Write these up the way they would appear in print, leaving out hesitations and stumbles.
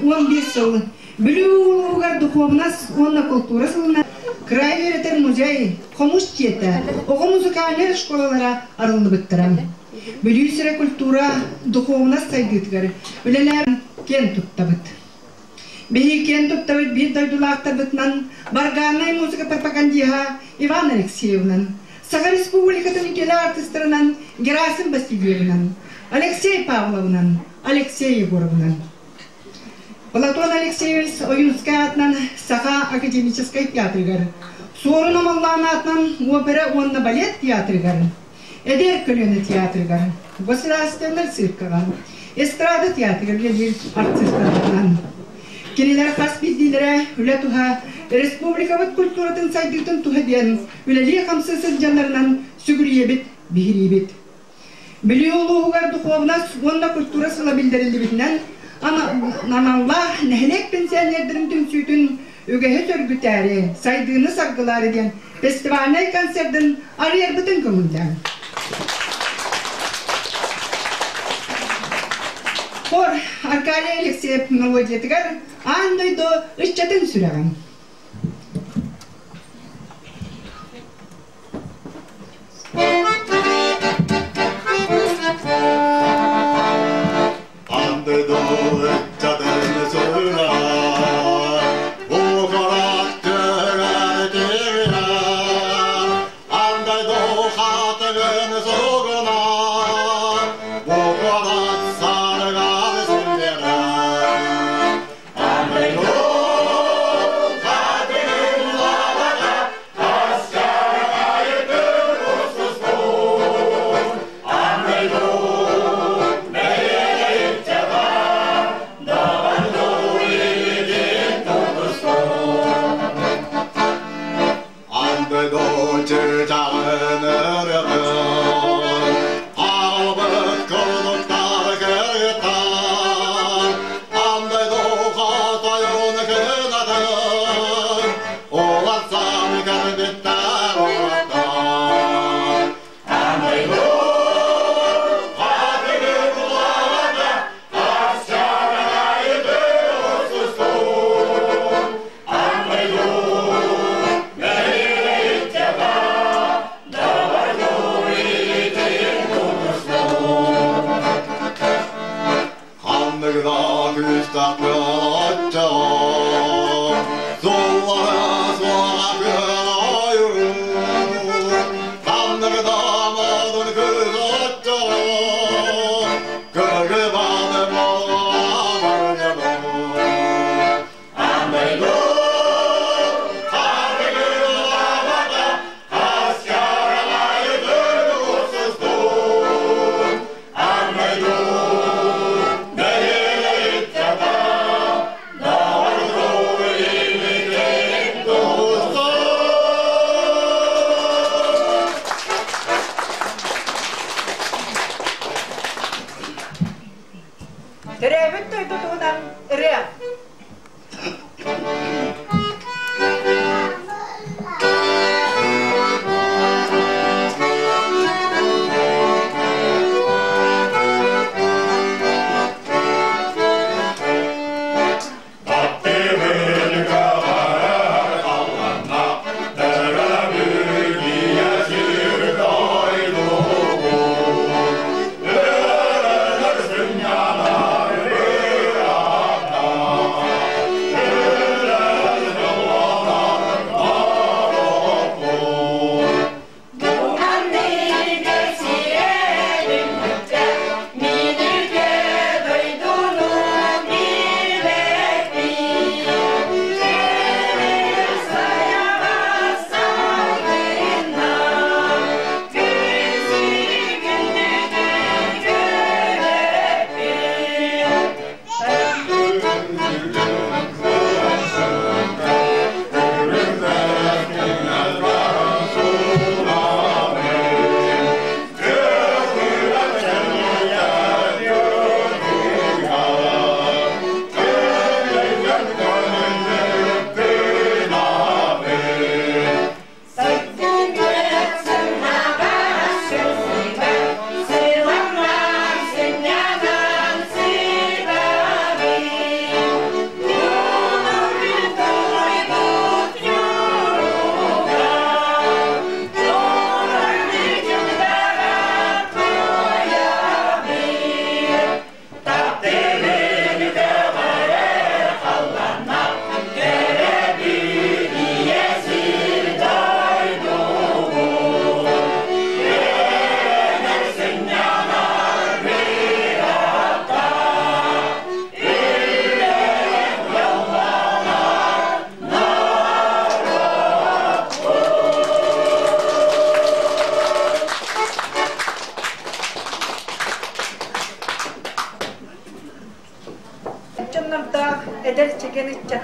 15 сыл Бүлүү улууһугар духуобунас уонна култуура сылынан кыраайы үөрэтэр музей, хомус дьиэтэ, оҕо музыкальнай школалара арыллыбыттара. Бүлүү сирэ культура, духуобунас сайдыытыгар үлэлээн киэн туттабыт. Биһиги киэн туттабыт биир дойдулаахтарбытынан варганнай музыка пропагандиһа Иван Алексеевынан, Саха Республикатын үтүөлээх артыыстарынан Герасим Васильевынан, Алексей Павловынан, Алексей Егоровынан. Платон Алексеевич Ойуунскай аатынан Саха академическай театрыгар, Суорун Омоллоон аатынан опера уонна балет театрыгар, Эдэр көлүөнэ театрыгар, Государственнай циркаҕа, эстрада театрыгар үлэлиир артыыстарынан. Кинилэр хас биирдиилэрэ үлэ туһа, республикабыт культуратын сайдыытын туһа диэн үлэлии-хамсыы сылдьалларынан сүгүрүйэбит, биһириибит. Бүлүү улууһугар духуобунас уонна культура сыла биллэриллибитинэн, аналлаах нэһилиэк пенсионердарын түмсүүтүн үгэһи сөргүтээри, сайдыыны саргылаары диэн фестивальнай концердын арыйарбытын көҥүллээн. Хор Аркадий Алексеев мелодиятыгар аан дойду ыччатын сүрэҕин.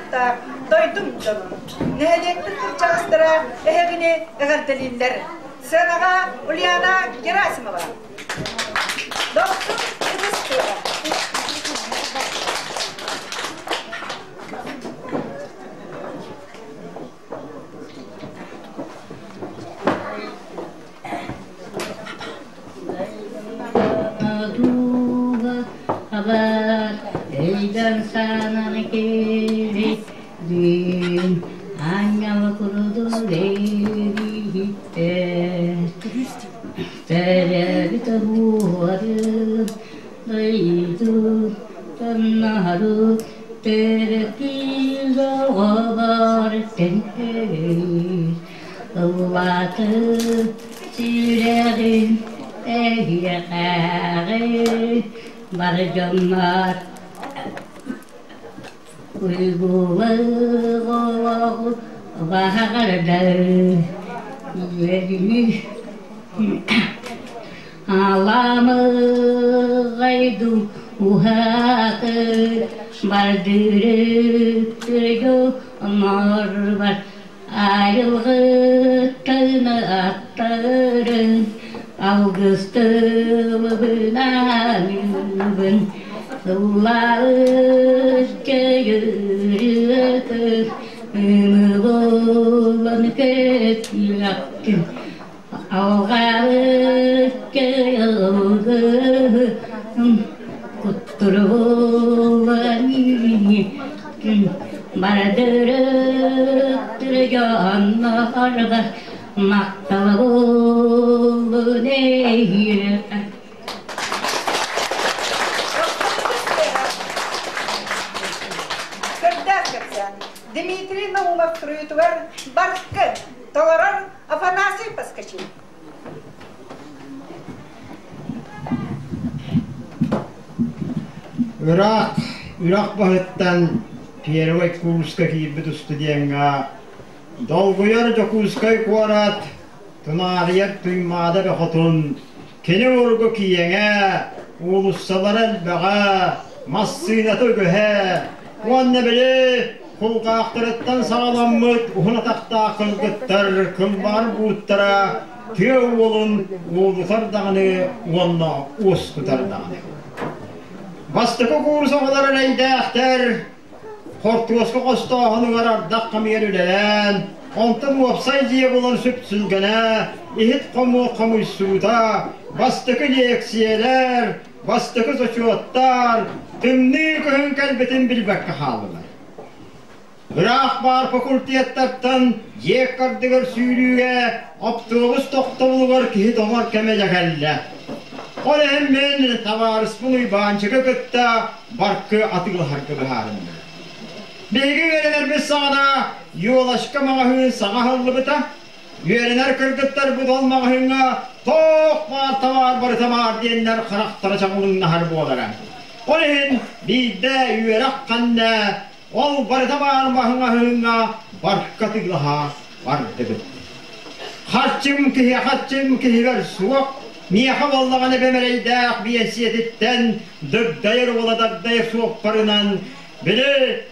суруктаах дойдум дьонун, нэһилиэкпит кырдьаҕастара эһэбини эҕэрдэлииллэр. Сыанаҕа Ульяна Герасимова. Дохсун ытыс тыаһа. Ыллаатым сүрэҕим эһиэхээҕи бар дьоннор уйгулаах олоҕу баҕардар үөрүү Аламыгайду уһаты бардырыктыргы норбар Айылгыттан аттарын алгыстылыбынааныбын ыллаабыт көйүрүөтүн ымыллан көтүөхтүн алҕаабыт көйүлгүн куттуруллан Бардырык дьоннорго махтал буоллун эйиэхэ. Көрдөөх кэпсээн. Дмитрий Наумов суруйуутугар Баркы толорор Афанасий Поскачин. Ыраах үрэх баһыттан первый курска киирбит устудьуоҥҥа долгуйар Дьокуускай куорат тунаарыйар Туймаада бөхотун кини ургу киэҥэ, уулуссалара элбэҕэ, массыыната үгүһэ уонна били кулгаахтарыттан саҕаламмыт уһун атахтаах кыргыттар кылбаар бууттара тыа уолун уолутар даҕаны уонна уоскутар даҕаны. Бастакы куурус оҕолор эрэйдээхтэр хортуоска хостооһунугар ардах хамыйар үлэлээн, онтон уопсай дьиэ булан сүпсүлгэнэ, иһит-хомуок хомуйсуута, бастакы лиэксийэлэр, бастакы зачеттар, тымныы күһүн кэлбитин билбэккэ хааллылар. Ыраах баар факультеттартан дьиэ ардыгар сүүрүүгэ оптуобус тохтобулугар киһи тоҥор кэмэ дьэ кэллэ. Ол иһин мин табаарыспын Уйбаанчыгы кытта баркы атыылаһарга быһаарынным. Биһиги үөрэнэрбит саҕана елочка маҕаһыын саҥа аһыллыбыта. Үөрэнэр кыргыттарбыт ол маҕаһыыҥҥа туох баар табаар барыта баар диэннэр харахтара чаҕылыҥнаһар буолара. Ол иһин биирдэ үөрэх ханна Ол барыта баар маһыҥаһыыҥҥа барка тыылаһа бардыбыт. Харчым киһи харчым киһигэр суох, миэхэ буоллаҕына бэмэрэйдээх биэнсийэтиттэн дыгдайар уола дагдайар суоппарынан, били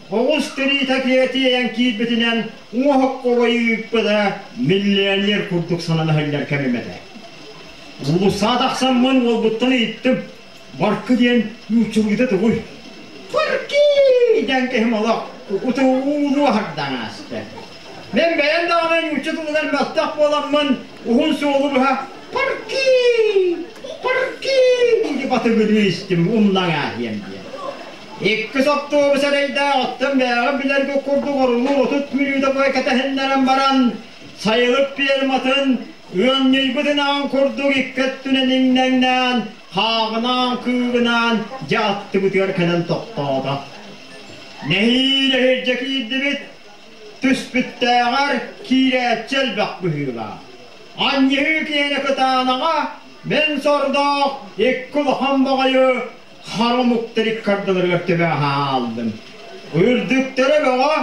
оҕус тириитэ тиэйэн киирбитинэн уоһукка ыыппыта миллионер курдук санана иһиллэр кэмим этэ. Уулуссаҕа тахсаммын уолбуттан ыйыттым: Баркы диэн нууччалыыта тугуй? Барки диэн киһим олох утуу аһардан ааста. Мен бэйэм даҕаны нуучча тылыгар мөлтөх буоламмын уһун суолу быһа парки, парки дии батыгырыы истим умнаҥ ааһыам диэн. Иккис автобус эрэйдээх оттон бэйэҕин билэргэ курдук орулуур 30 мүнүүтэ бой кэтэһиннэрэн баран сайылык ферматын ыанньыйбыт ынаҕын курдук икки өттүнэн иҥнэҥнээн хааҕынаан кыыгынаан дьэ аттыбытыгар кэлэн тохтоото. Нэһиилэ иһирдьэ киирдибит, түспүттээҕэр киирээччи элбэх быһыылаах. Анньыһыы киэнэ кытаанаҕа мин сордоох икки улахан баҕайы хара омуктар иккардыларыгар төбө аһааллым. Үрдүктэрэ бөҕө,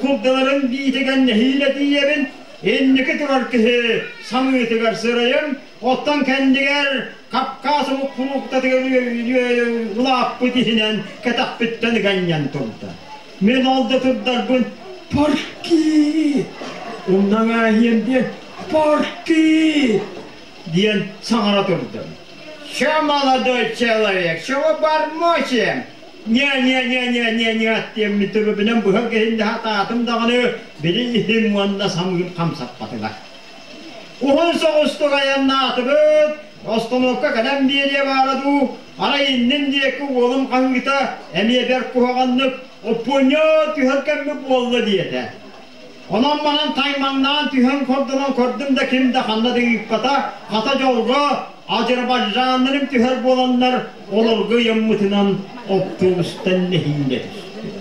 курдаларын биитигэр нэһиилэ тиийэбин, инники турар киһи самыытыгар сырайым, Оттон кэннигэр Кавказ омук фруктатыгар улааппыт иһинэн кэтэхпиттэн ыганньан турда. Мин ол да турдарбын «Парки!» умнан ааһыам диэн «Парки!» диэн саҥара турдум. «Что, молодой человек, чего бормочем?» Не-не-не-не-не-не диэммит төбөбүнэн быһа киһиннэ сатаатым даҕаны били иһим уонна самыым хамсаппатылар. Уһун соҕустук айаннаатыбыт, остановка кэлэн биэриэ баара дуу, арай иннин диэки уолум хаһыыта эмиэ бэрт куһаҕаннык «Оппуонньа түһэр кэммит буолла» диэтэ. Онон-манан таймаҥнаан түһэн кордонон көрдүм да ким да ханна да ыыппата, хата дьолго Азербайджаннарым түһэр буоланнар олорго ыйаммытынан оптуобустан нэһиилэ түстүм.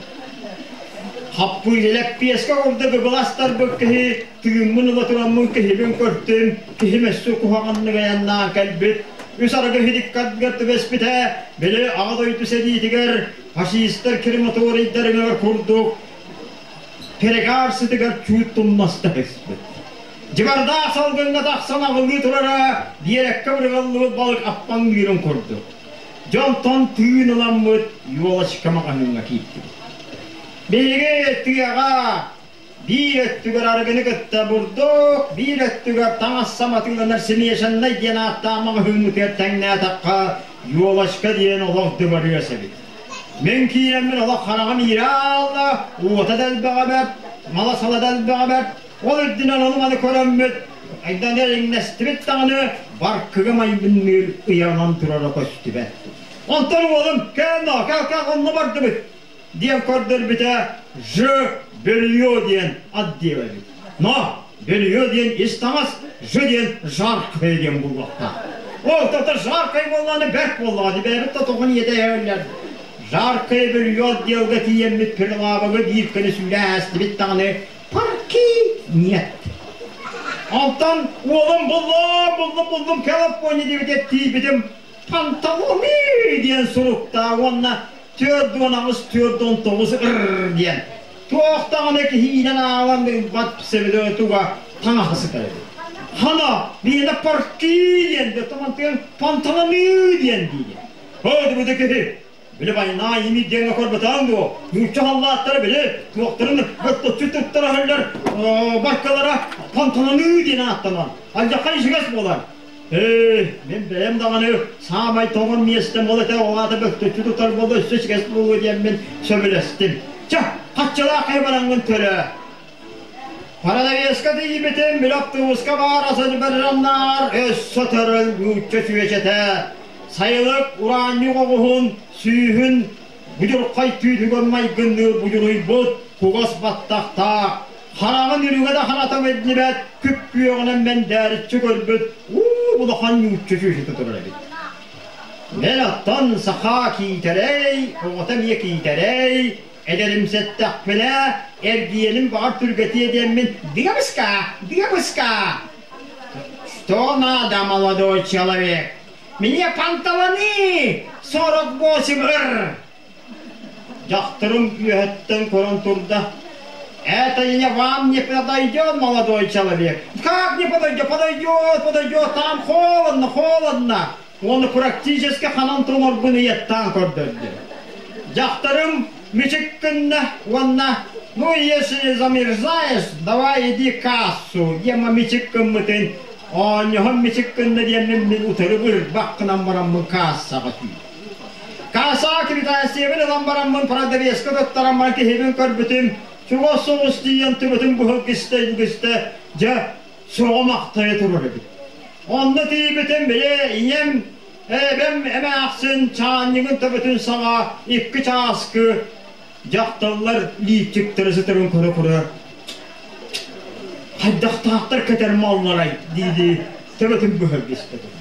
Хаппыыла лэппиэскэ курдук ыбыластарбыт киһи тыыммын ыла тураммын киһибин көрдүм, киһим өссө куһаҕаннык айаннаан кэлбит. Үс арыгы иһитиккаргар түбэспитэ, били Аҕа дойду сэриитигэр фашистар крематорийдарыгар курдук перегар сытыгар чуут тумнаста түспүт. Дьыбардаах салгыҥҥа тахсан аҕылыы турара биэрэккэ бырыгаллыбыт балык аппаҥныырын курдук. Дьонтон тыын ыламмыт елочка маҕаһыыҥҥа киирдибит. Биһиги тыаҕа биир өттүгэр арыгыны кытта бурдук, биир өттүгэр таҥас саматыыланар смешаннай диэн ааттаах маҕаһыыммытыгар тэҥнээтэххэ, елочка диэн олох дыбарыас эбит. Мин киирэммин олох хараҕым иирэ аалла, уота да элбэҕэ бэрт, мала-сала да элбэҕэ бэрт. Ол үрдүнэн ону-маны көрөммүт, айдан эриҥнэстибит даҕаны, баркыга майгынныыр ыйанан турара көстүбэт. Онтон уолум, кэл, кэл, кэл, онно бардыбыт диэн көрдөрбүтэ Ж. Белье диэн отдел эбит. Но белье диэн ис таҥас, Ж диэн жаркое диэн буолуохтаах. Ол тото жаркое буоллаҕына бэрт буоллаҕа дии, бэйэбит да тоҕун иэдэйэллэр. Жаркое белье отделга тиийэммит прилавогы биир күнү сүүлээстибит даҕаны парки нет. Онтон уолум буллум, буллум, буллум, Калифорния диэбитэ тиийбитим панталоны диэн суруктаах уонна 48 49 ыр диэн туох даҕаны киһиинэн аалан ылбат сөбүлээтуга таҥаһа сытар эбит. Хана биэнэ парки диэн тымантыгын панталоны диэн диир. Ой, бу киһи били война ими диэҥҥэ көрбөтөҥ дуо? Нуучча халлааттара били туохтарын бөттөччү туттара баркалара панталоны диэн ааттанан алдьархай ичигэс буолар. Ээ, мин бэйэм даҕаны саамай тоҥор миэстэм ол этэ, ол аата бөктөччү тутар буолла, өссө ичигэс буолуо диэммин сөбүлэстим. Чэ, хаччылаах киһи бараҥҥын көрөө. Парадавеска тиийбитим, били автобуска баар асырбарраннаар өссө төрөл нуучча сүөчэтэ. Сайылык ураанньык оҕуһун сүүһүн будьурхай түүтүгэр майгынныыр будьуруйбут кугас баттахтаах, хараҕын үрүҥэ да харата биллибэт күп-күөҕүнэн мэндээриччи көрбүт уу улахан нуучча сүөһүтэ турар эбит. Мин оттон саха киитэрэй, оҕото эмиэ киитэрэй, эдэримсэттэхпинэ эргийэним баҕар түргэтиэ диэммин «Дыабыска! Дыабыска!» «Что надо, молодой человек? Мне панталоны! 48 ыр!» Дьахтарым үөһэттэн көрөн турда. Это не вам не подойдет, молодой человек. Как не подойдет? Подойдет, подойдет, там холодно, холодно. Уонна практически ханан тоҥорбун ыйаттаан көрдөрдө. Дьахтарым мичик гынна уонна ну если замерзаешь, давай иди кассу диэн мичик гыммытын оонньоһон мичик гынна диэммин мин утары ырбах гынан бараммын каассаҕа тиийдим. Кассаҕа квитанциябын ылан бараммын продавецка туттараммар киһибин көрбүтүм, чугас соҕус тиийэн төбөтүн быһылгыста илгистэ, дьэ, сөҕө-махтайа турар эбит. Онно тиийбитим, били ийэм, эбэм эмээхсин чаанньыгын төбөтүн саҕа икки чааскы дьахталлар лиипчиктэрэ сытарын көрө-көрө хайдахтаахтар кэтэр малларай дии-дии төбөтүн быһыргыста турар.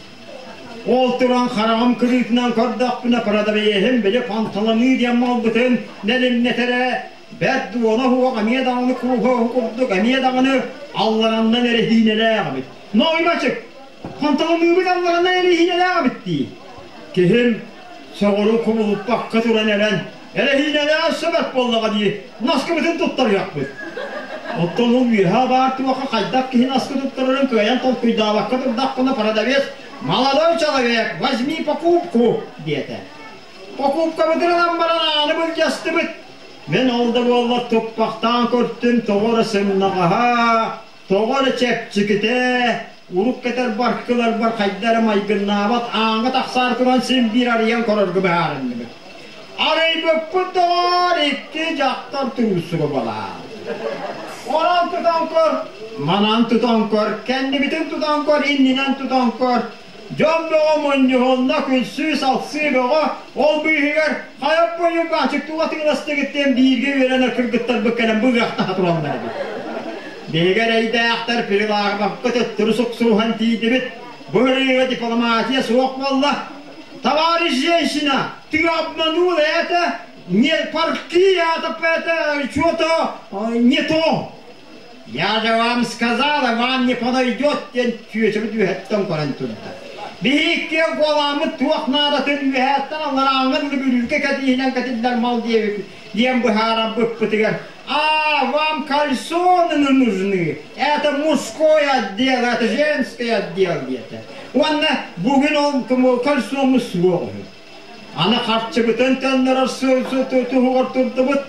Ол туран хараҕым кырыытынан көрдөхпүнэ продавеһым били панталоныы диэн малбытын нэлимнэтэрэ бэрт дуона суох эмиэ даҕаны кууһа курдук эмиэ даҕаны аллараннан эрэһиинэлээх эбит. Нооймачык, панталоныыбыт аллараннан эрэһиинэлээх эбит дии. Киһим сөҕөрүн кубулуппакка туран эрэн Эрэһиинэлээх сөбөт буоллаҕа дии, наскыбытын туттарыахпыт. Оттон ол үөһэ баар туохха хайдах киһи наскы туттарарын кыайан толкуйдаабакка турдахпына продавец «Молодой человек, возьми покупку» диэтэ. Покупкабытын ылан баран ааны былдьастыбыт. Мин ол да буоллар туппахтаан көртүм, тоҕо эрэ сымнаҕаһа, тоҕо эрэ чэпчэкитэ, урукку этэр баркыларбар хайда эрэ майгыннаабат ааҥҥа тахсаары туран син биир арыйан көрөргө быһаарынныбыт. Арыйбыппыт доҕоор, икки дьахтар туруусуга балаан. Онон тутан көр, манан тутан көр, кэннибитин тутан көр, иннинэн тутан көр. Дьон бөҕө мунньуһунна, күлсүү-салсыы бөҕө, ол быыһыгар хайа бойугаачык туга тыыластыгыт диэн бииргэ үөрэнэр кыргыттарбыт кэлэн быгыахтаһа тураллар эбит. Биһиги эрэйдээхтэр прилавкабакка төттөрү суксуруһан тиийдибит. Бу ырыыга дипломатия суох буолла. Товарищ женщина, ты обманула это, не парки, это, это что-то не то. Я же вам сказала, вам не подойдет диэн чүөчэбит үөһэттэн көрөн турда. Биһикки куолааммыт туох наадатын үөһээттэн алларааҥҥа дылы бүрүүкэ кэтиһинэн кэтиллэр мал диэбит диэн быһаарарбыппытыгар «А, вам кальсоны нужны, это мужской отдел, это женский отдел» диэтэ. Уонна бүгүн ол кальсоммут суох үһү. Аны харчыбытын төннөрөр туһугар турдубут,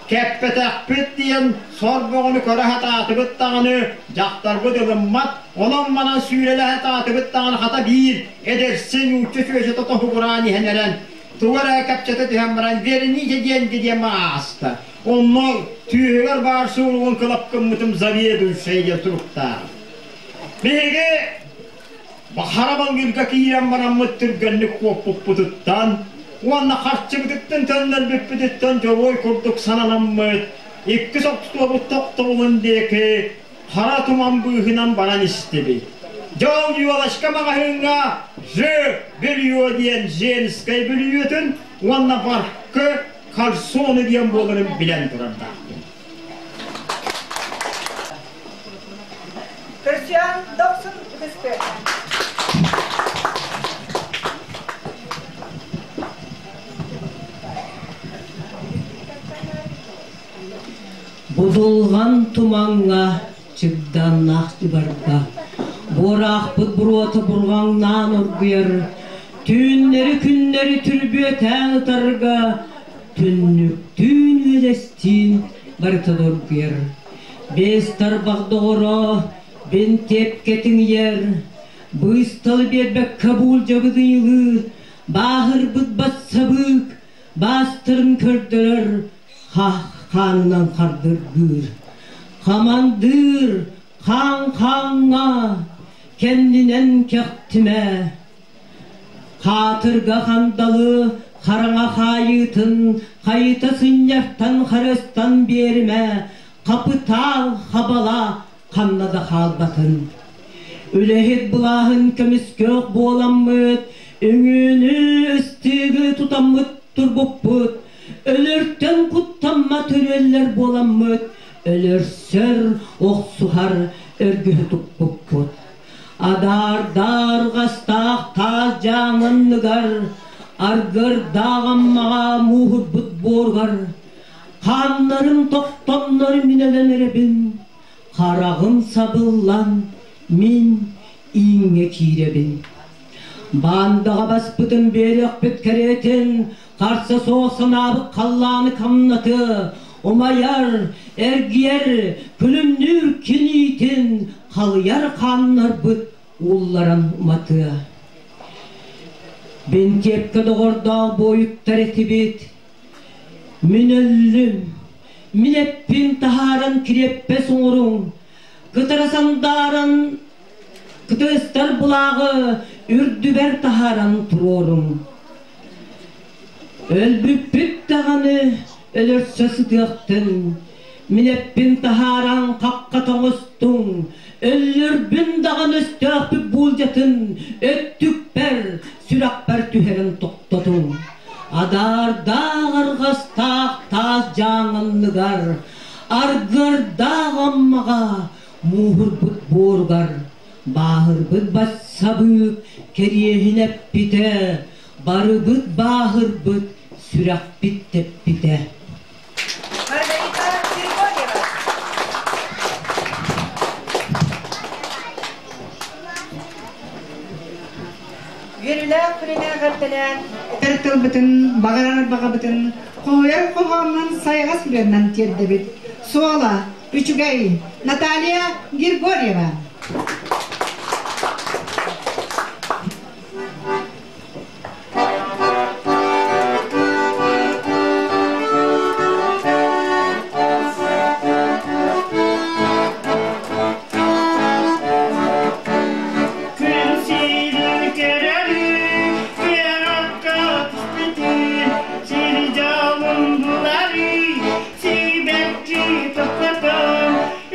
кэппэтэхпит диэн сор бөҕөнү көрө сатаатыбыт даҕаны, дьахтарбыт ылыммат, онон-манан сүүрэлэһэ сатаатыбыт даҕаны хата биир эдэрси нуучча чүөчэтэ тоһугураан иһэн эрэн, тугу эрэ кэпсэтэ түһэн баран «Верните деньги» диэн ааста. Онно түөһүгэр баар суругун кылапкыммытым заведующай диэн суруктаах. Биһиги Хара балыырга киирэн бараммыт түргэнник куоппуппутуттан уонна харчыбытыттан төннөрбүппүтүттэн дьоруой курдук сананаммыт, иккис оптуобут тохтобулун диэки хара туман быыһынан баран истибит. Дьол Юлочка маҕаһыыҥҥа Ж белье диэн женскэй бүлүүтүн уонна баркы кальсоны диэн буоларын билэн турардаахпын. Көрсүөн дохсун ытыспыт. Будулҕан тумаҥҥа чыгданнаах дьыбарга буораахпыт буруота бурҕаҥнаан оргуйар, түүннэри-күннэри түрбүөтээн ытарга түннүктүүн үөлэстиин барыта доргуйар. Биэс тарбах доҕоро бинтиэпкэ тиҥийэр, быысталы биэрбэккэ буулдьабыт ыйылыыр, бааһырбыт бассабыык баастарын көрдөрөр, хаанынан хардыргыыр. Хамандыыр хаан-хааҥҥа кэннинэн кэхтимэ, Хаатырга хандалы хараҥа хаайыытын хайыта сынньартан харыстан биэримэ, хапытаал хабала ханна да хаалбатын. Үлэһит былааһын көмүскүөх буоламмыт, үҥүүнү ыстыыгы тутаммыт турбуппут, өлөртөн куттаммат өрүөллэр буоламмыт, өлөрсөр, охсуһар өргүһү туппуппут. Адаардаах таас дьааҥ анныгар, аргырдаах Аммаҕа мууһурбут буоругар, хааннарым тохтоннор мин өлөн эрэбин, хараҕым сабыллан мин ииҥҥэ киирэбин. Баандаҕа баспытын биэриэхпит кэриэтин, харса суох санаабыт халлааны хамнаты, умайар, эргийэр, күлүмнүүр киниитин халыйар хааннарбыт уулларан уматыа. Бинтиэпкэ доҕордоох буойуттар этибит. Мин өллүм, мин эппин таһааран кириэппэс оҥоруҥ, кытара сандааран кытыастар былааҕы үрдүбэр таһааран туруоруҥ. Өлбүппүт даҕаны өлөрсө сытыахтын, мин эппин таһааран хахха тоҥустуҥ, өллөрбүн даҕаны өстөөхпүт буулдьатын өттүкпэр, сүрэхпэр түһэрэн тохтотуҥ. Адаардаах арҕастаах таас дьааҥ анныгар, аргыардаах Аммаҕа мууһурбут буоругар, бааһырбыт бассабыык кэриэһин эппитэ, барыбыт бааһырбыт, сүрэхпит тэппитэ. Маргарита Григорьева. Үөрүүлээх күнүнэн. Эҕэрдэлээн этэр тылбытын, баҕарар баҕабытын хоһуйар хоһоонунан сайаҕас ырыанан тиэрдэбит. Суола үчүгэй Наталья Григорьева. Күн сирин көрөрү, күөрөккө түспүтүн, сир дьолун булары, сибэкки тохтотон,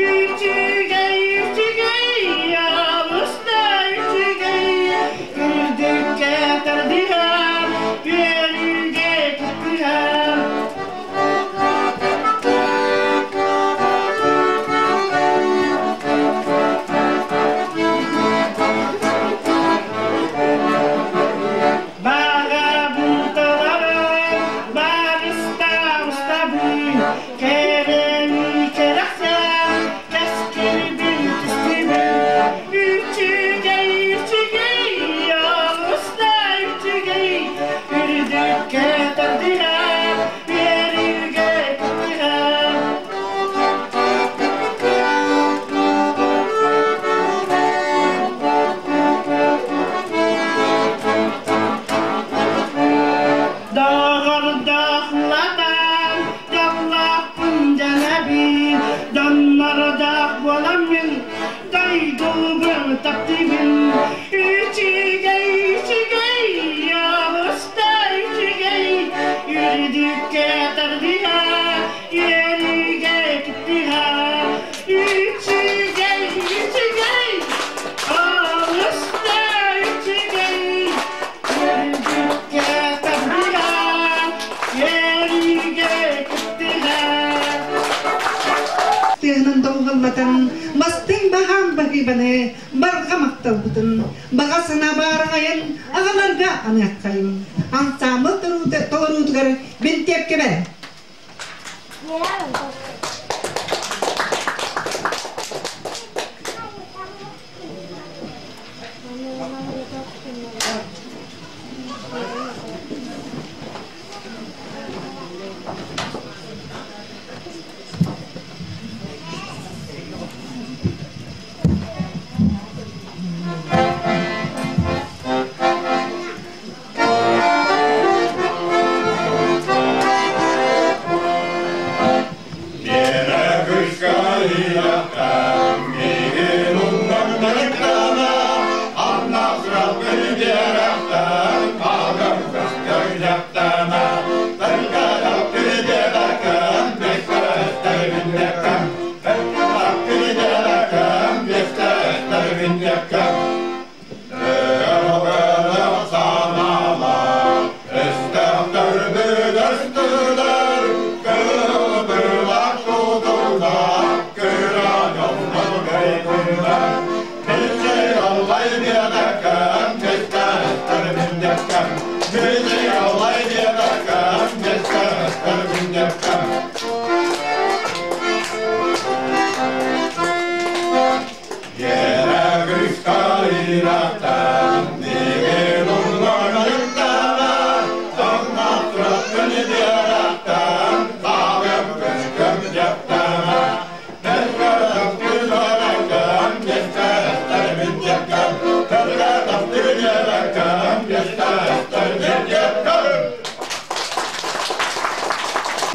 үчүгэй, үчүгэй, олус да үчүгэй, үрдүккэ тардыһар, үөрүүгэ кыттыһар. Баҕабын толорон, барыста устабын, кэрэни кэрэхсээн, кэскилбин түстүбүн. Үчүгэй, үчүгэй, олус да үчүгэй, үрдүккэ тардыһар, үөрүүгэ кыттыһар. Доҕордоох-латаан, дьоллоохпун дьанабин, доннордоох буоламмын, дойдубун таптыыбын. Үчүгэй, үчүгэй, олус да үчүгэй, үрдүккэ тардыһар, үөрүүгэ кыттыһар. Үчүгэй, үчүгэй, олус да үчүгэй, үрдүккэ тардыһар, үөрүүгэ кыттыһар. Тыынын долгуллатан, бастыҥ баһаам баһыыбаны, барҕа махталбытын, баҕа санаа баараҕайын аҕаларга аныаххайын. Ансаамбыл толоруутугар бинтиэпкэбэр.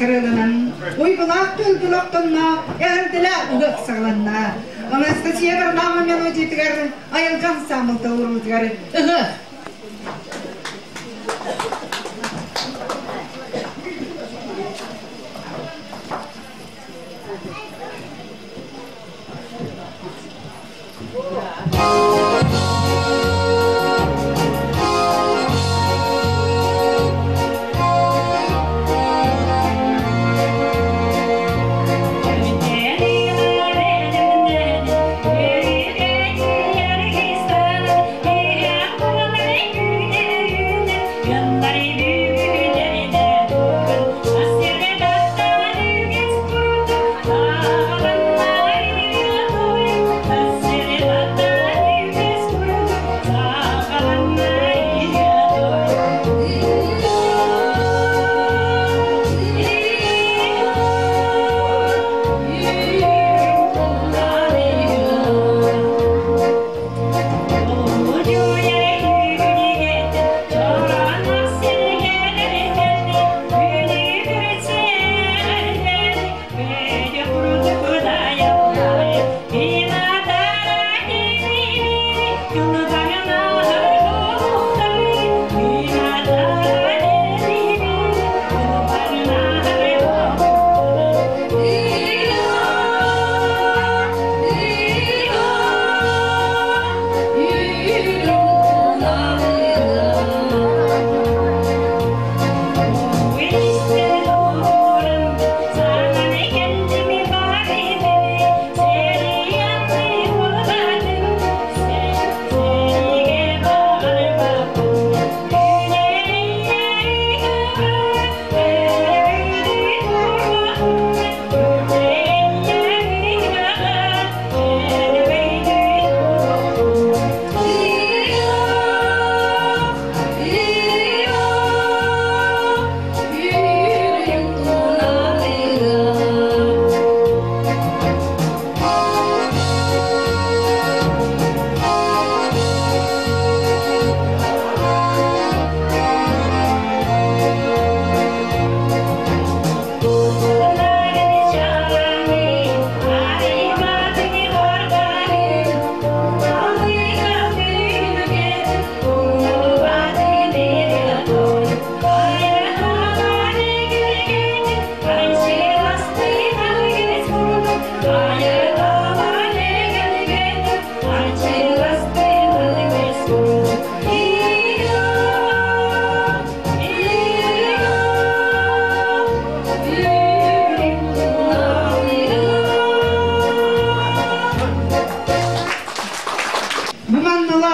Кырылынан, уйгулаах түлгүлөктонно эрделе ыгык саҕаланна. Анастасия Варлама мелодиятыгар айылган самыл толоруутугар ыгык. Thank you.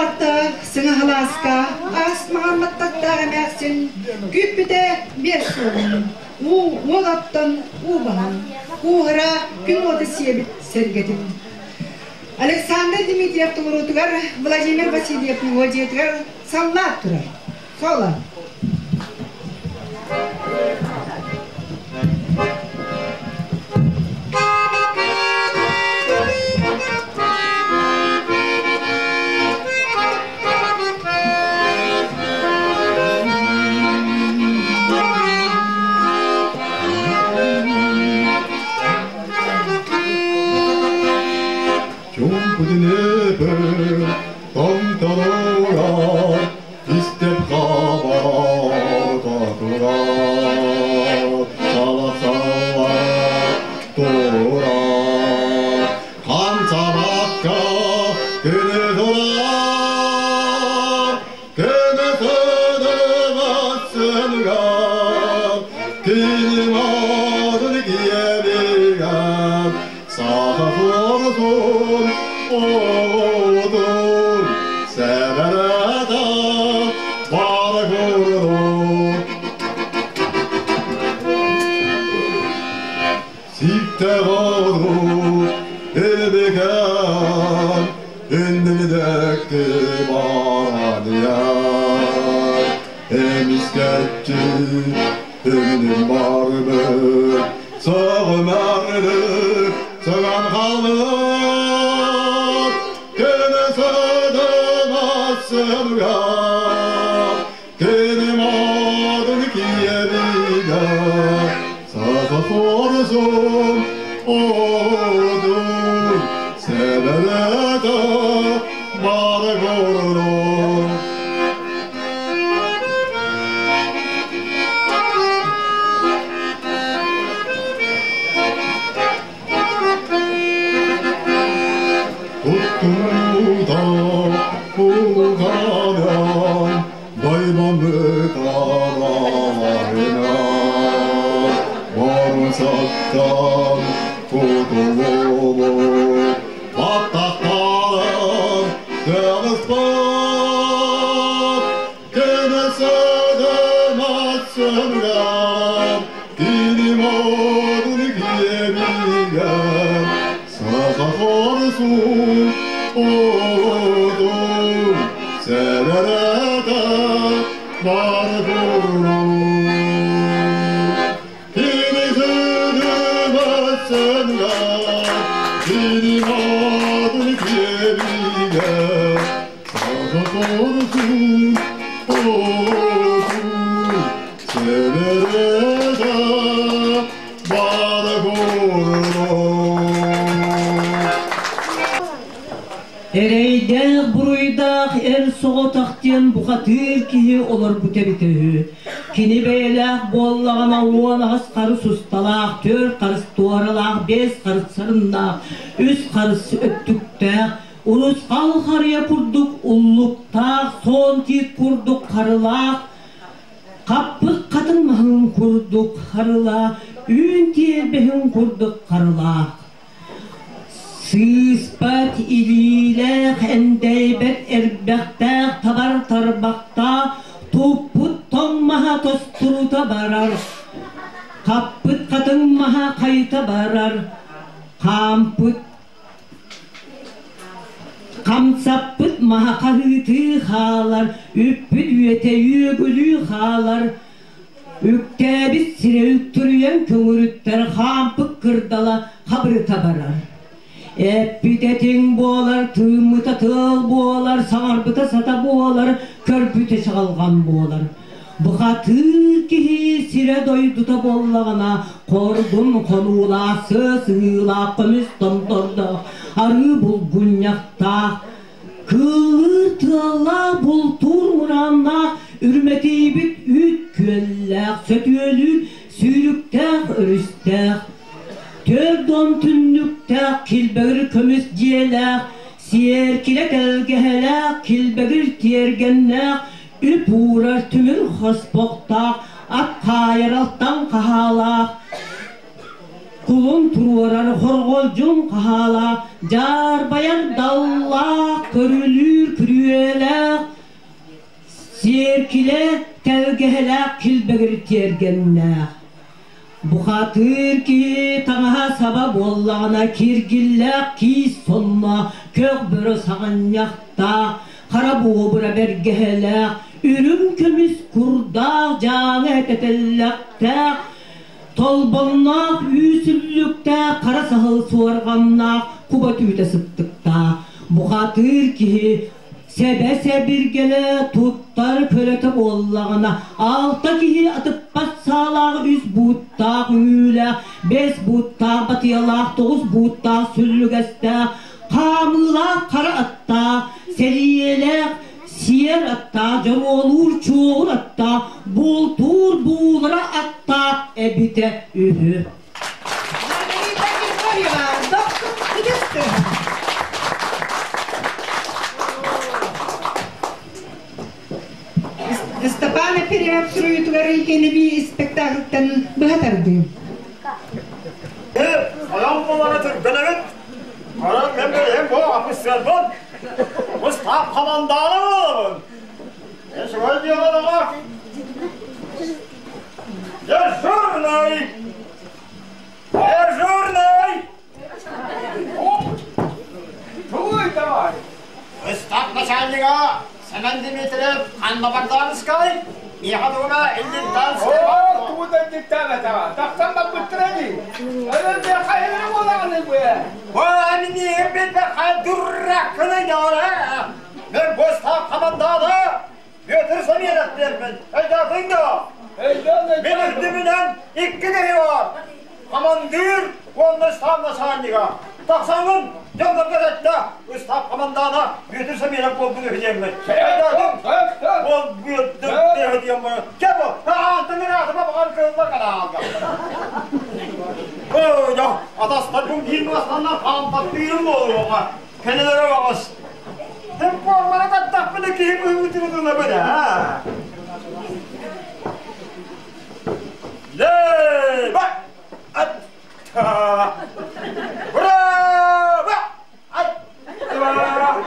Алаартаах сыҥаһалааска аас маҥан баттахтаах эмээхсин күүппүтэ биэс суолун, уу уол оттон уу баһан, кууһара күн уота сиэбит сэргэтин. Александр Дмитриев толоруутугар Владимир Васильев мелодиятыгар саллаат турар. Соло. Чуумпутун эпэр, томторугар истеп хабарга турар, сала-сала турар. Хамсабакка күнү турар, күнү сыдыбатсынгар, кини модун киэбигэр, саха хорсун оҕотун сэбэрэтэ бара курдук. Сииктээх ордук илбикэн иннинэкти бараныйар. Эмискэччи өҥүнүн барбыт, сөҕүмэрдик сөҕөн хаалбыт. Кини сыдымат сыһыгар, кини модун киэбигэр, саха хорсун одун сэбэрэтэ бары курдук. Туттуута улугадан дойбамы караларына Борусаттан кутулубу баттахтарын тыгыспыт Кини сыдымат сынгар, кини модун киэбигэр, саха хорсун оҕотун сэбэрэтэ бар курдук. Кини сыдымат сынгар, кини модун киэбигэр, саха хорсун оҕотун сэбэрэтэ бар курдук. Эрэйдээх-буруйдаах эр соҕотох диэн бухатыыр киһи олорбут эбитэ үһү. Кини бэйэлээх буоллаҕына 18 харыс усталаах, түөрт харыс туоралаах, биэс харыс сарыннаах, үс харыс өттүктээх, урусхал харыйа курдук уллуктаах, суон тиит курдук харылаах, хаппыт хатыҥ маһын курдук харылаах, үүн тиэрбэһин курдук харылаах. Сыыспат илиилээх, эндэйбэт эрбэхтээх, табар тарбахтаах, туппут тоҥ маһа тостурута барар, хаппыт хатыҥ маһа хайыта барар, хаампыт хамсаппыт маһа хаһыытыы хаалар, үппүт үөтэ үөгүлүү хаалар, үктээбит сирэ үктүрүйэн көҥүрүттэр хаампыт кырдала хабырыта барар. Эппит этиҥ буолар, тыыммыта тыал буолар, саҥарбыта сата буолар, көрбүтэ чаҕылҕан буолар. Бухатыыр киһи сирэ-дойдута буоллаҕына, хоргун хонуулаах, сыа-сыһыылаах көмүс томтордоох, арыы булгунньахтаах, кыыллыыр тыаллаах, бултуур мурааннаах, үрмэтийбит үүт күөллээх, сөтүөлүүр сүүрүктээх өрүстээх, 40 түннүктээх, килбэгир көмүс дьиэлээх, сиэркилэ тэлгэһэлээх, килбэгир тиэргэннээх, үп уурар түмүр хоспохтоох, ат хаайар алтан хаһаалаах, кулун туруорар хорҕолдьун хаһаалаах, дьаарбайар даллаах, көрүлүүр күрүө. Бүрүөлээх сиэркилэ тэлгэһэлээх килбэгир тиэргэннээх. Бухатыыр киһи таҥаһа саба буоллаҕына киргиллээх киис сонно көх бөрө саҕынньахтаах, хара буобура бэргэһэлээх, үрүҥ көмүс курдаах дьааҥы этэтэллэхтээх, толбонноох үүс үллүктээх хара саһыл суорҕаннаах куба түүтэ сыттыктаах. Бухатыыр киһи Сэбэ-сэбиргэлэ туттар көлөтө буоллаҕына, алта киһи атыппат саалаах үс бууттаах үҥүүлээх, бэс бууттаах батыйалаах, тоҕус бууттаах сүллүгэстээх, хаамыылаах хара аттаах, сэлиэлээх, сиэр аттаах, дьоруолуур чуоҕур аттаах, бултуур буулара аттаах эбитэ үһү. Маргарита Григорьева, доктор Кыдысты. Ыстапаан Эпириэп суруйуутугар Кенеби спектакльтан быһа тардыы. Айан буолара түргэнэбит. Аран мен бэйэм бу апыссыарбын. Ыстаап хамандаана буолабын. Эсвай диалога. Дежурный! Дежурный! Туй давай! Ыстаап начальнига Семен Дмитриев ханна бардаанскай? Миэхэ тугуна иллинтанскай Оо, тугу да диктаабатаҕа. Тахсан барбыттара дии. Өлөр хайалара буолаҕыный бу ээ? О, билбэхэ дураккыны дьоро! Мен бу ыстаап хамандаана Петр Самиров диэммин. Өйдөөтүҥ дуо? Мин үрдүмүнэн икки киһи бар. Командир уонна ыстаап начальнига. Тахсаҥҥын дьоннорго эттэ. Ыстаап командана Петр Самиров буолбут үһү диэммин. Өйдөөтүҥ? Ол бүөттүк диэн баран. Кэ бу, аантан ыраатыма баҕар кыылла канаалга. Ой, атастарбын биир маастаннар хаампаттыырым буолуоҕа. Кэнилэрэ баҕас. Темпуаллара таттахпына киһи быһыытын ылабын аа. Леба! Атта! Браво! Атта!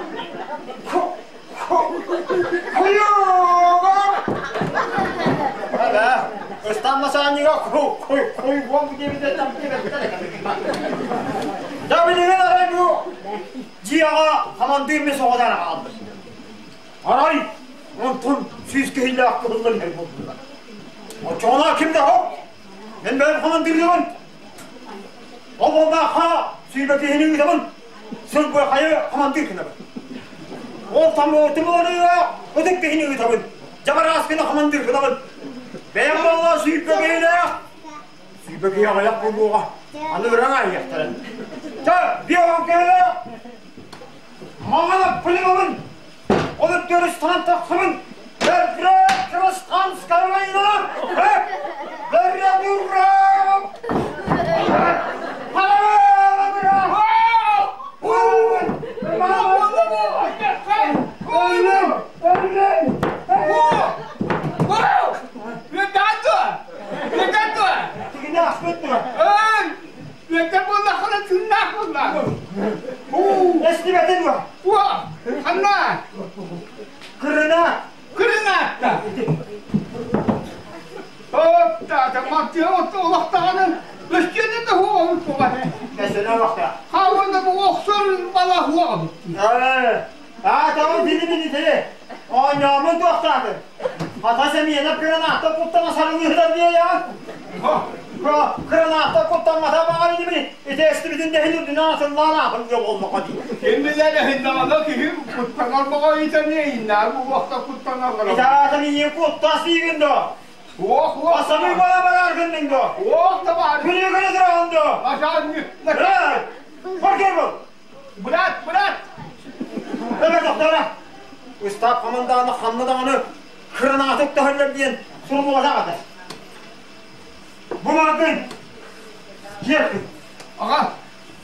Ху! Ху! Хуйуга! Ада, ыстаммасаанньыга ху ху хуйгуом диэбитэ там Да билигин арай бу дьиэҕэ хамандыыр мин соҕотон хаалбыт. Арай онтун сүүс киһилээх кыһыллар иһэр буолдулар. Оччоҕуна ким да хоп, мен бэйэм хамандыырдыбын. Ол буоллаахха сүүрбэ киһини ыытабын, сыл бу хайы хамандыыр гынабын. Ол таммыытым олорууга ытык киһини ыытабын, дьабарааскыны хамандыыр гынабын. Бэйэм буолла 20 киһилээх, 20 киһи аҕыйах буолуоҕа, аны ыран аайыахтара. Чэ, биэҕин киһилээх, маҥан пылымабын, Onu görüşten takımın Verre Kırıstanskaya Verre Burra Кырына! Кырынаатта! Оттаата маттыа отто олохтаҕаны өстүөнэ да хуоҕабыт буга. Кэсэнэ олохта. Хаалында бу охсор бала хуоҕабыт. Аа, тоҕо дини минити. Оонньоомун туохтаатын. Хата сэмиэнэ кыранаатта куттана сарылыыһыдар диэйэҕин. Кыранаатта куттаммата баҕар инибини ити эстибитин дэһин үрдүнэн атыллаан аапын буоллаҕа дии. Кимилэр эһиннаҕына киһи куттанар баҕа ыйтан иэйиннээр буолуохта куттаналлар. Итаатын ийин куттас диигин до. Ох, ох. Асамый бара барар гынныҥ до. Ох, табаар. Күнү күнү тураҕын до. Ашаан. Баргер бол. Брат, брат. Ömer doktora. Ыстаап командааны ханна даҕаны кыранаатык таһыллар диэн суруллубатах этэ. Бу мардын киэркин. Аҕа.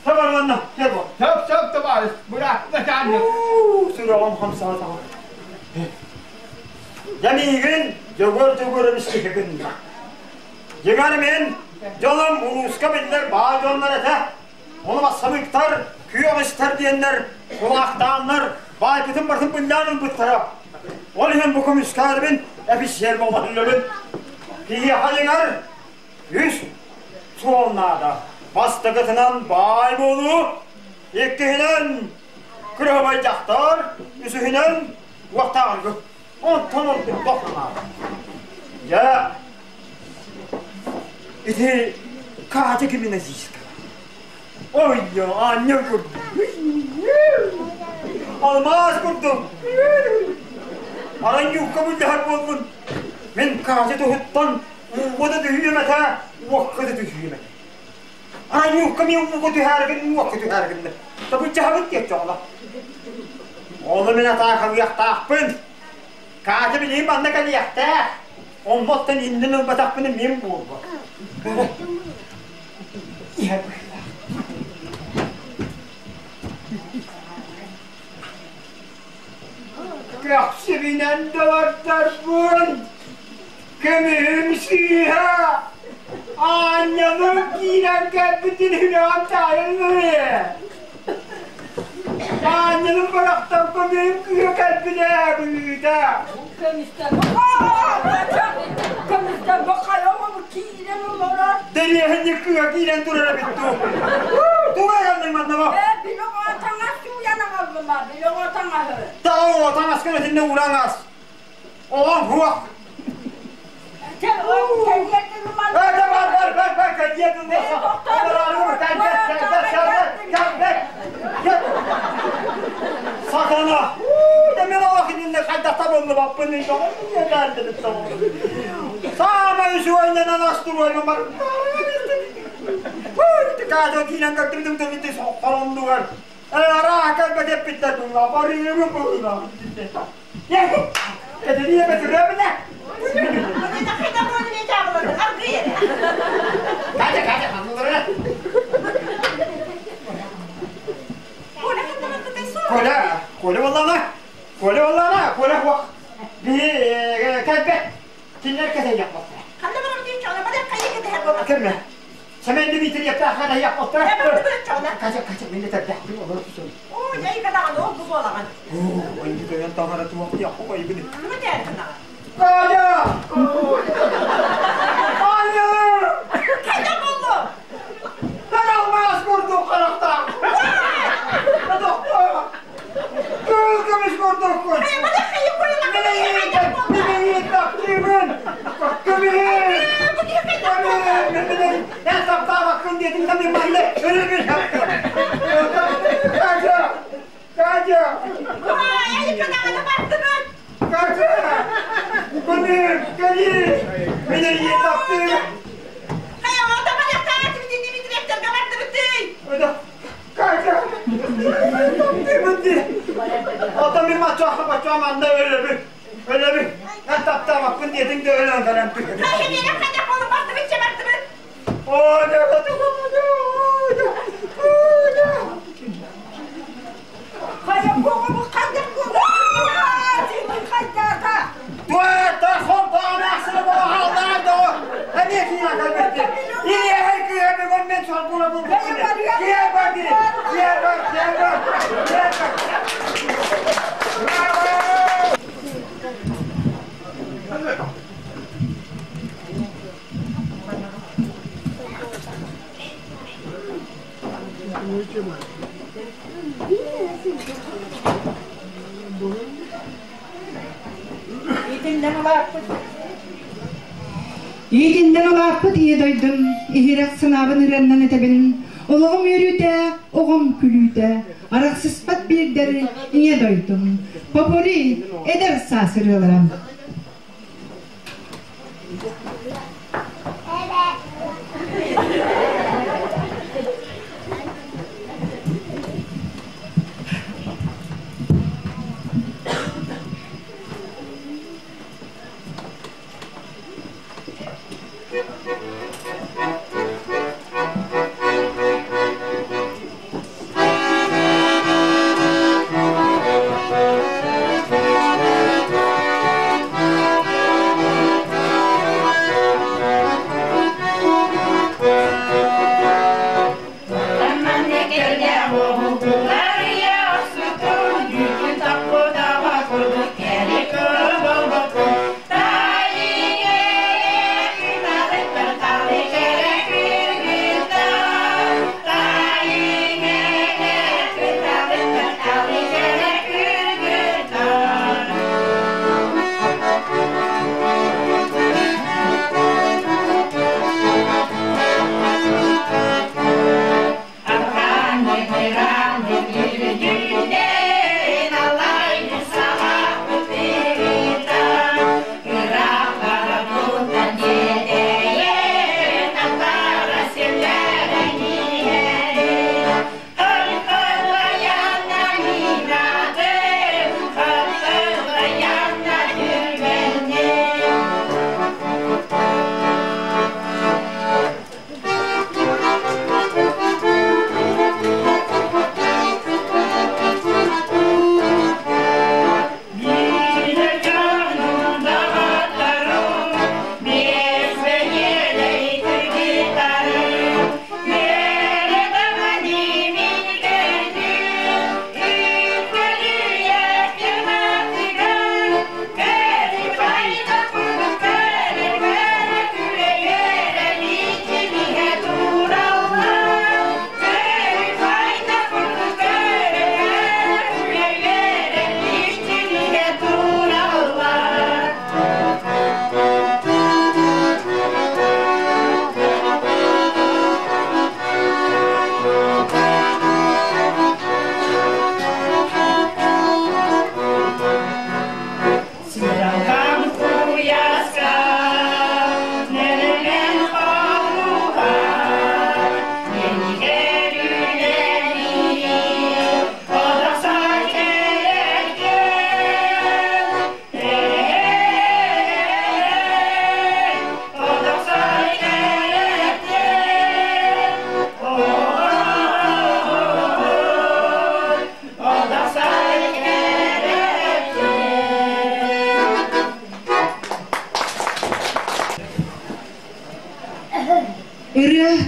Табарманна, киэр бу. Сөп, сөп, табаарыс. Брат, начальник. Сүрэҕим хамсаатаҕа. Дьэ миигин Дьөгүөр Дьөгүөрэбис киһи гынна. Дьиҥэр мин дьонум улууска биллэр баай дьоннор этэ. Ону бассабыыктар Күөх истэр диэннэр, кулаахтааннар, баайбытын барытын быыллаан ылбыттара. Ол иһин бу көмүскээрбин эписиэр буолларбын. Киһиэхэ дьиҥэр үс суол наада. Бастакытынан баай буолуу, иккиһинэн кырыһабай дьахтар, үсүһүнэн уохтааҕыргы. Онтон ордук наада. Дьэ, ити Катя гимназистка. Ой, аанньа курдук. Алмаас курдук. Аранньукка былдьаһар буоллун. Мин Катя туһуттан ууга да түһүөм этэ, уокка да түһүөм этэ. Аранньукка мен ууга түһээргин, уокка түһээргин. Табыччаһабыт диэччи оҕолор. Ону мин атаахалыахтаахпын. Катя билигин манна кэлиэхтээх. Оннуттан иннин ылбатахпына мин буолбат. Иһэр быһыылаах. Көхсүбүнэн доҕордорбун, көмүһүм сыыһа, аанньалым киирэн кэлбитин үрэҕин таайан Аанньалым барахтан көмүһүм кыыһа кэлбитэ быһыыта. Көмүстэн бахайа оҕобу киирэн олорор. Дэриэһинньик кыыһа киирэн турар эбит дуу. Тугу эрэллиҥ манна Били оҕо таҥас сууйан аҕаллыма, били оҕо таҥаһы. Таҕа таҥаскын итиннэ ууран аас. Оҕоҥ хуох. Бар, бар, бар, бар, кэлиэ Сатана! Мен олох иннинэ хайдахта боллубаппын Саамай үчүгэйинэн астуруойма бар. Каадо киинэн көрдүм дым соххорондугар. Ара кэлбэт эппиттэр була барыыбын була. Кэтэриэ бэтүрөбүнэ. Катя, Катя, Коля, Коля боллана, Коля боллана, Коля хуах. Би кэлбэт. Кинилэр кэтэйэх болла. Кэрмэ. Сэмэн Дмитриев таахана яппоттара. Катя, Катя, мен тәрдәхтим олор түсем. О, инди тойон тағара туақ яққы қой бini. Катя! Аня! Мен алмаз курдук харахта. Кыз көмүш курдук. Ben saptağa bakın dedim de bir mahalle öyle bir yaptı. Kaca! Kaca! Kaca! Benim, gelin! Beni iyi taptı. Kaca! Taptı bindi. Adam bir maça maça manda öyle bir. Öyle bir. Ben taptağa bakın dedim de öyle falan. Иитиннэн улааппыт ийэ дойдум, иһирэх санаабын ырыаннан этэбин, олоҕум үөрүүтэ, оҕом күлүүтэ, арахсыспат биирдэр ийэ дойдум. Попури эдэр саас ырыаларым.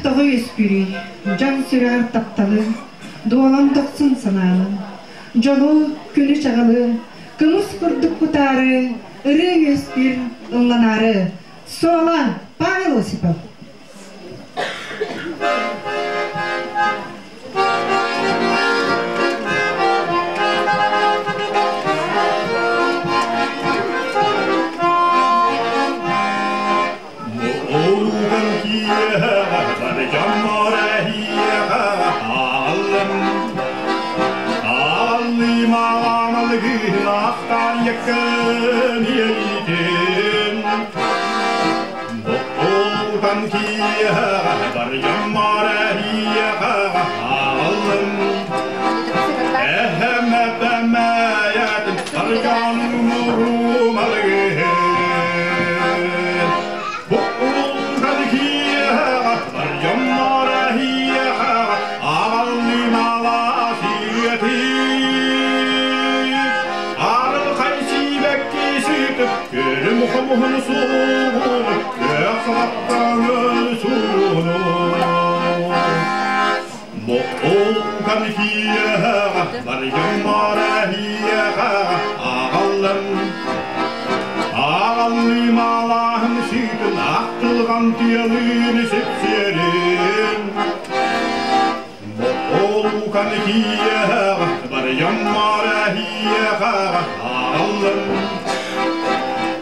тоҕо үөскүүрүй? Дьон сүрэҕэр тапталы, дуолан дохсун санааны, дьолу, күнү чаҕылы, кымыс курдук кутаары, ырыа үөскүүр ылланаары. Суола Павел Осипов.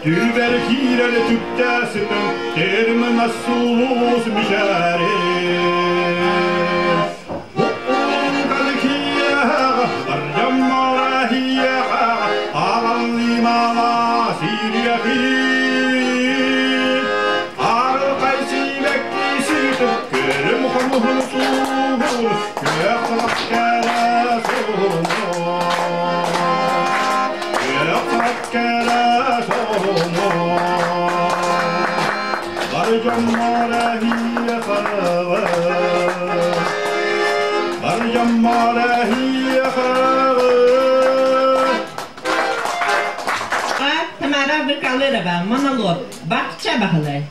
Түбэр киирэр түптээситин термин сулус мишәрин. Тамара Быкалырова, монолог, Бахча Бахалай.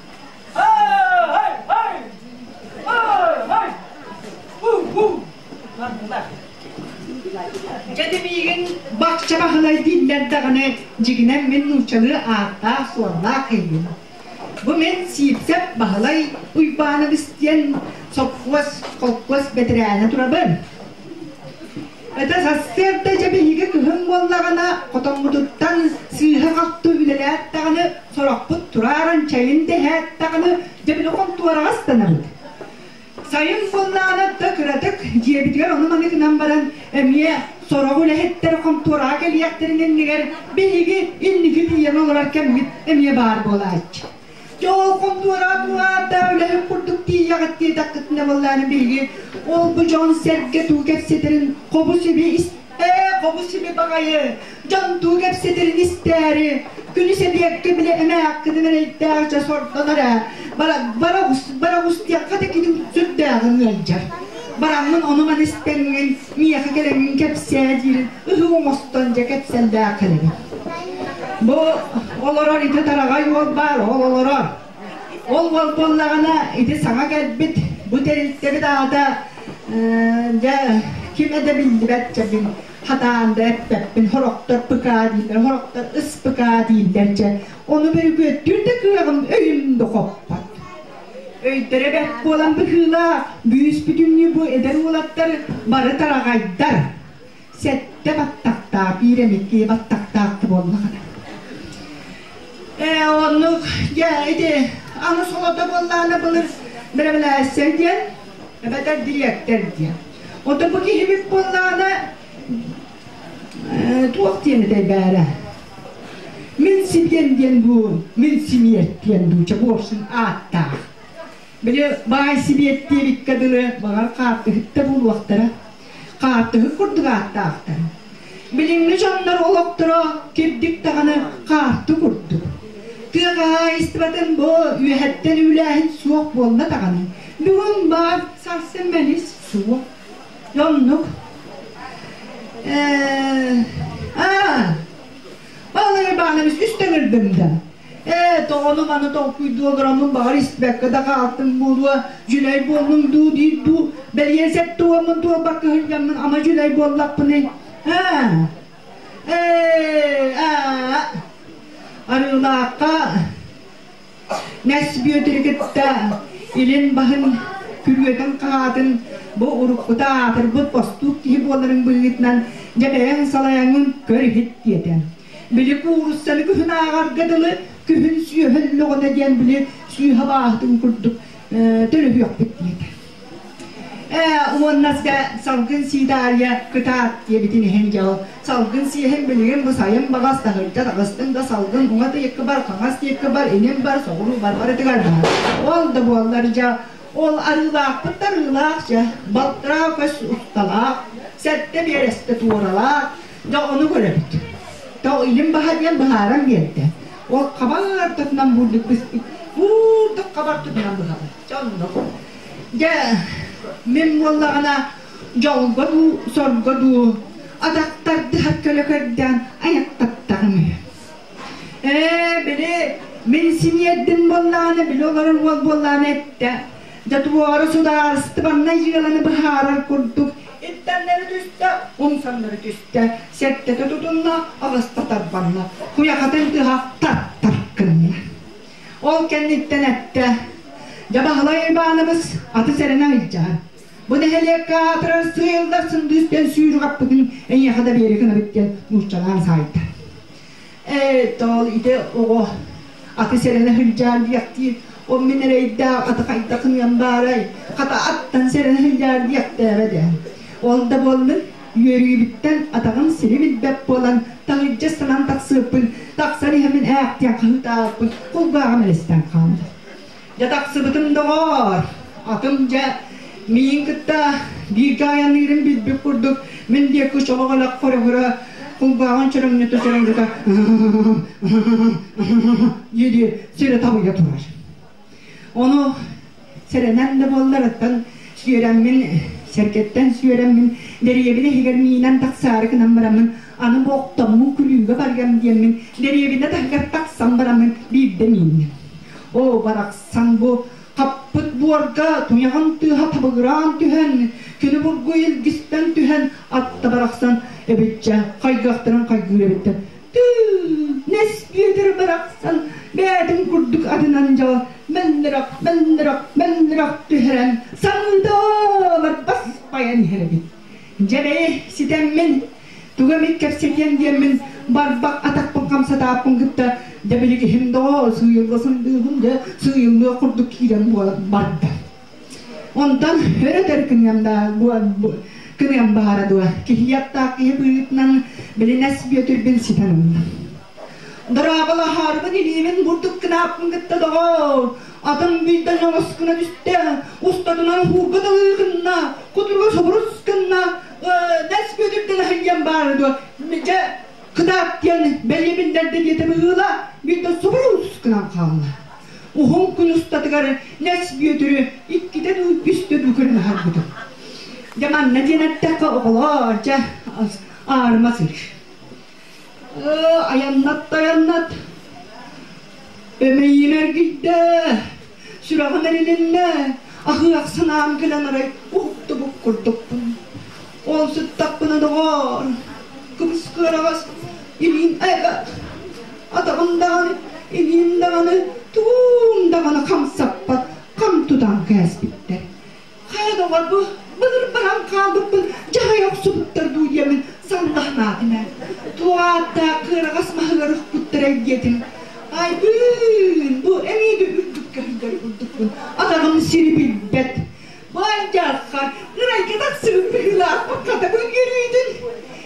Дьэ миигин Бахча Баһылай дииллэр даҕаны дьигинэн мин нууччалыы ааттаах-суоллаах киһибин. Бу мин Сиипсэп Баһылай Уйбаанабыс диэн сопхуос, холкуос бэтэрээнэ турабын. Это сарсыарда дьэ биһиги кыһын буоллаҕына хотоммутуттан сыыһа-халты үлэлээт даҕаны сорохпут турааран чэйин дэһээт даҕаны дьэ били хонтуораҕа ыстанабыт. Сайын буоллаҕына да кыратык дьиэбитигэр ону-маны гынан баран эмиэ сорох үлэһиттэр хонтуораҕа кэлиэхтэрин иннигэр биһиги инники тиийэн олорор кэммит эмиэ баар буолааччы. Дьэ ол хонтуораҕа тураат да үлэһит курдук тиийэҕит диэтэххитинэ буоллаҕына биһиги ол бу дьон-сэргэ тугу кэпсэтэрин хобу-сиби ээ хобу-сиби баҕайы дьон тугу кэпсэтэрин истээри күнүс эбиэккэ били эмээххитин эрэйдээх дьэ сордонор ээ бара бара бара устуохха да кини сүрдээҕин ыалдьар бараммын ону-маны истэҥҥин миэхэ кэлэҥҥин кэпсээ диирин ыһыы оҥостон дьэ кэпсэллээх кэлэбин бу олорор ити тараҕай уол баар ол олорор ол уол буоллаҕына ити саҥа кэлбит бу тэрилтэбит аата дьэ кимэ да биллибэт чэбин хатаан да эппэппин сорохтор пыкаа дииллэр сорохтор ыспыкаа дииллэр дьэ ону бөрүкүөттүүр да кыаҕым өйүм да хоппот өйдөрө бэрт буолан быһыылаах бүүс бүтүннүү бу эдэр уолаттар бары тараҕайдар сэттэ баттахтаах биир эмикки баттахтаах да буоллаҕына ээ оннук дьэ ити аны солото буоллаҕына былыр бэрэбэлээссэй диэн эбэтэр дириэктэр диэн Оттон бу киһибит буоллаҕына туох диэн этэй бээрэ? Мин сибиэн диэн бу, мин симиэт диэн дууча буорсун ааттаах. Били баай сибиэт диэбиккэ дылы баҕар хаартыһыт да буолуохтара. Хаартыһыт курдук ааттаахтар. Билиҥҥи дьоннор олохторо кирдик даҕаны хаарты курдук. Тыа хаһаайыстыбатын бу үөһэттэн үлээһин суох буолла даҕаны. Бүгүн баар сарсын мэлис суох. Оннук. Ээ, аа, Павел Иванович үс төҥүрдүм да. Тоҕону маны толкуйдуу олороммун баҕар истибэккэ да хаалтым буолуо, дьүлэй буоллуҥ дуу диир дуу, бэлиэ сэттэ уоммун туолбакка сылдьаммын ама дьүлэй буоллахпыный? Аа, ээ, аа, Арыылаахха Нэс Бүөтүрү кытта илин баһын күрүөтүн хаһаатын бу уруккута аатырбыт бостуук киһи буоларын быһыытынан дьэ бэйэҥ салайаҥҥын көр иһит диэтэ. Били кууруссаны күһүн ааҕарга дылы күһүн сүөһэ өллөҕүнэ диэн били сүүһэ бааһытын курдук төлөһүөхпүт диэтэ. Уонна салгын сиидаарыйа кытаат диэбитин иһин дьол салгын сиэһин билигин бу сайын баҕас таһырдьа таҕыстыҥ да салгын уҥа диэки бар, хаҥас диэки бар, инин бар, соҕуруу бар, барытыгар баар. Ол да буоллар дьэ ол арыылаахпыт да арыылаах дьэ балтараа көс усталаах, сэттэ биэрэстэ туоралаах дьэ ону көрөбүт. То илин баһа диэн быһааран биэрдэ. Ол хабар ортотунан бурдук быспыт, бурдук хабар тутунан быһалар. Дьэ оннук. Дьэ, мин буоллаҕына дьолго дуу, сорго дуу атахтардыһар көлө көрдөөн айахтаттаҕым үһү. Ээ, били мин синиэрдим буоллаҕына, били олорор уол буоллаҕына эттэ. Дьэ туора судаарыстыбаннай дьыаланы быһаарар курдук иттэннэри түстэ, умсаннары түстэ, сэттэтэ тутунна, аҕыста тарбанна, куйахатын тыаһа тар-тар гынна. Ол кэнниттэн эттэ: «Дьэ, Баһылай Уйбаанабыс аты сэрэнэ сылдьаар. Бу нэһилиэккэ аатырар сыыллар сындыыстан сүүрүк аппытын эйиэхэ да биэри гынабыт» диэн нууччалаан саайда. Ээ, тоол ити оҕо аты сэрэнэ сылдьаар диэхтиир, ол мин эрэйдээх аты хайдах гыныам баарай, хата аттан сэрэнэ сылдьаар диэхтээбэ дээн. Ол да буоллун, Үөрүүбүттэн атаҕым сири билбэт буолан, таһырдьа ыстанан тахсыаппын, тахсан иһэммин ээхтиэн хаһыытаабыппын кулгааҕым элэстэн хаалла. Дьэ тахсыбытым доҕоор, атым дьэ миигин кытта бииргэ айанныырын билбит курдук мин диэки чолох элэх көрө-көрө кулгааҕын чөрөҥнөтө-чөрөҥнөтө дии-дии сири табыйа турар. Ону сэрэнэн да буолларыттан сүөрэммин, сэргэттэн сүөрэммин, дэриэбинэ иһигэр миинэн тахсаары гынан бараммын, аны бу оттоммун күлүүгэ барыам диэммин, дэриэбинэ таһыгар тахсан бараммын биирдэ миинним. Оо, барахсан бу хаппыт буорга туйаҕын тыаһа табыгыраан түһэн, күнү бургуй илгистэн түһэн, атта барахсан эбиччэ хайгыахтарын хайгыыр эбиттэр. Тыы, нэс Бүөтүр барахсан бэйэтин курдук атынан дьол мөллөрөх, мөллөрөх, мөллөрөх түһэрэн самыыталар баспайан иһэр эбит. Дьэ бэйи ситэммин, тугу эмит кэпсэтиэм диэммин барбах атахпын хамсатааппын кытта дьэ били киһим доҕоор сыыйылла сындыыбын дьэ сыыйыллыах курдук киирэн барда. Онтон өрө-өтөр кыныам да кыныам баара дуо, киһи аттаах киһи быһыытынан билинэс Бүөтүрбүн ситэн ыллым. Дорооболоһоорбун илиибин бурдук гынааппын кытта доҕоор, атым биирдэ ньоҕос гына түстэ, устатынан уһуурга дылы гынна, кутуруга собурус гынна, нэс Бүөтүртэн аһыйан баара дуо, дьэ кытаат диэн бэлиэ биллэрдэ диэтэ быһыыла, биирдэ собурус гынан хаалла. Уһун күн устатыгар Нэс Бүөтүрү иккитэ дуу, үстэ дуу көрөн аһарбытым. Дьэ манна диэн эттэххэ, оҕолоор, дьэ, аарыма сыр. Айаннат айаннат, өмэйиим эргийдэ, сүрэҕим эрилиннэ, аһыах санаам кэлэн арай уһуктубут курдукпун. Ол сыттахпына доҕоор, кыбыс-кыараҕас илиим атаҕым даҕаны, илиим даҕаны, тугум даҕаны хамсаппат, хам тутан кээспиттэр. Хайа доҕор бу былыр баран хаалбыппын дьаһайа охсубуттар дуу диэммин сандаһынаатым ээ. Туох ааттаах кыараҕас маһыгар укпуттарай диэтим. Айбыын, бу эмиэ да үрдүккэ сылдьар курдукпун, атаҕым сири билбэт. Баайдаахха ырайга тахсыбыт быһыылаах хатабын үөрүүтүн.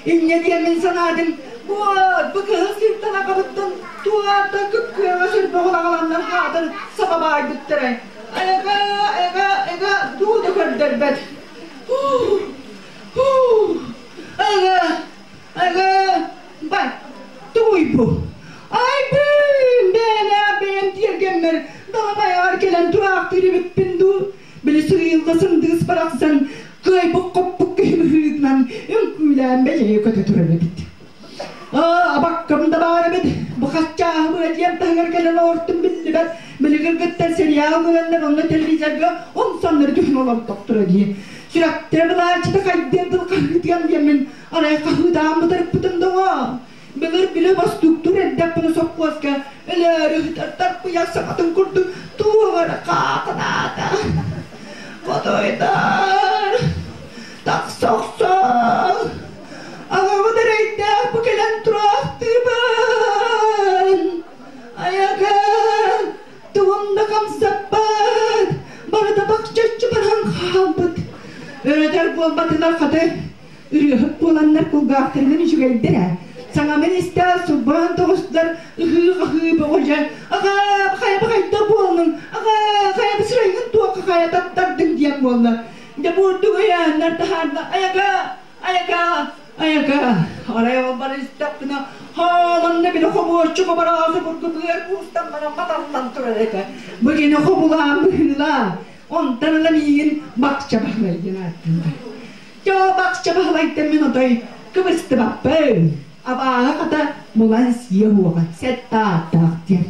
Инньэ диэммин санаатым, буот, бу кыһыл сиртэн аҕабыттан туота күп-күөҕэ сөрбөҕүн аҕаланнар хаатын саба баайбыттара. Эгэ, эгэ, эгэ, дуу да көрдөрбөт. Һуу, һуу, эгэ, эгэ, бай, тугуй бу? Айбыын, бэйэлээх бэйэм тиэргэммэр далам айаҕар кэлэн тураахтыыр эбиппин дуу? Били сыыйылла сындыыс барахсан кыайбыт-хоппут киһи быһыытынан үҥкүүлээн бэлиэ көтө турар эбит. Абаккам да баар эбит. Бу хаччааһы дьиэм таһыгар кэлэн олортум биллибэт. Билигин кытта сериал көрөннөр онно телевизорга умсаннары түһэн олордохторо дии. Сүрэхтэрэ былааччыта хайдыан тыл хаһыытыам диэммин арай хаһыытаан бытарыппытым доҕоор. Былыр билэ бостууктуур эрдэхпинэ сопхуоска өлөөрү ыһытар тарпыйар саҥатын курдук туох эрэ хаахынаата. Хотойдар, тахса охсон, аҕаҕыт эрэйдээх бу кэлэн тураахтыыбын. Айагын, тугум да хамсаппат, барыта бахчаччы баран хаалбыт. Өрөтөр буолбатылар хата Ырыаһыт буоланнар кулгаахтарынан үчүгэйдэр ээ. Саҥамын истэ сылбаан тоҕустар ыһыы-хаһыы бөҕө дьэ аҕаа хайа хайда буоллуҥ аҕаа хайа сырайгын туохха хайа таттардыҥ диэн буолла. Дьэ бурдук ыйааннар таһаарда айага айага айага арай ол бары истэхпинэ хааланна били хобуоччу хобороосу курдук ыар куустан баран баталлан турар этэ. Бу кини хобулаан быһыылаа. Онтон ыла миигин Бахча Баһылай диэн ааттыыллар. Дьоо Бахча Баһылайтан мин отой кыбыстыбаппын. Абааһы хата булан сиэ уоҕа, сэттэ ааттаах диэн.